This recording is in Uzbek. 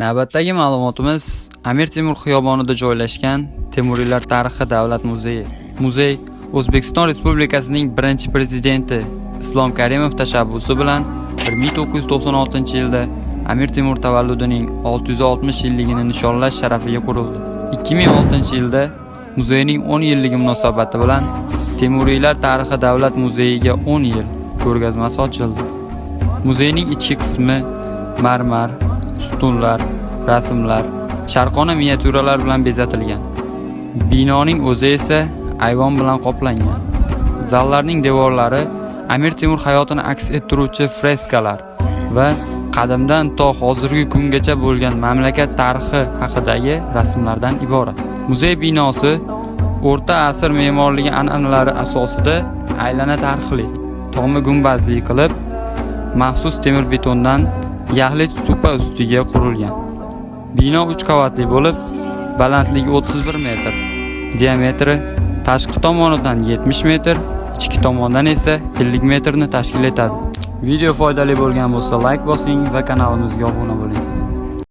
Navbatdagi ma'lumotimiz Amir Temur xiyobonida joylashgan Temuriylar tarixi davlat muzeyi. Muzey O'zbekiston Respublikasining birinchi prezidenti Islom Karimov tashabbusi bilan 1996-yilda Amir Temur tavalludining 660 yilligini nishonlash sharafiga qurildi. 2006-yilda muzeyning 10 yilligi munosabati bilan Temuriylar tarixi davlat muzeyiga 10 yil ko'rgazmasi ochildi. Muzeyning ichki qismi marmar, ustunlar, rasmlar, sharqona miniatyuralar bilan bezatilgan. Binoning o'zi esa ayvon bilan qoplangan. Zallarning devorlari Amir Temur hayotini aks ettiruvchi freskalar va qadimdan to hozirgi kungacha bo'lgan mamlakat tarixi haqidagi rasmlardan iborat. Muzey binosi o'rta asr me'morligi an'analari asosida aylana tarxli, tomi gumbazli qilib, maxsus temir betondan yaxlit stupa ustiga qurilgan. Bino 3 qavatli bo'lib, balandligi 31 metr, diametri tashqi tomonidan 70 metr, ichki tomondan esa 50 metrni tashkil etadi. Video foydali bo'lgan bo'lsa, like bosing va kanalimizga obuna bo'ling.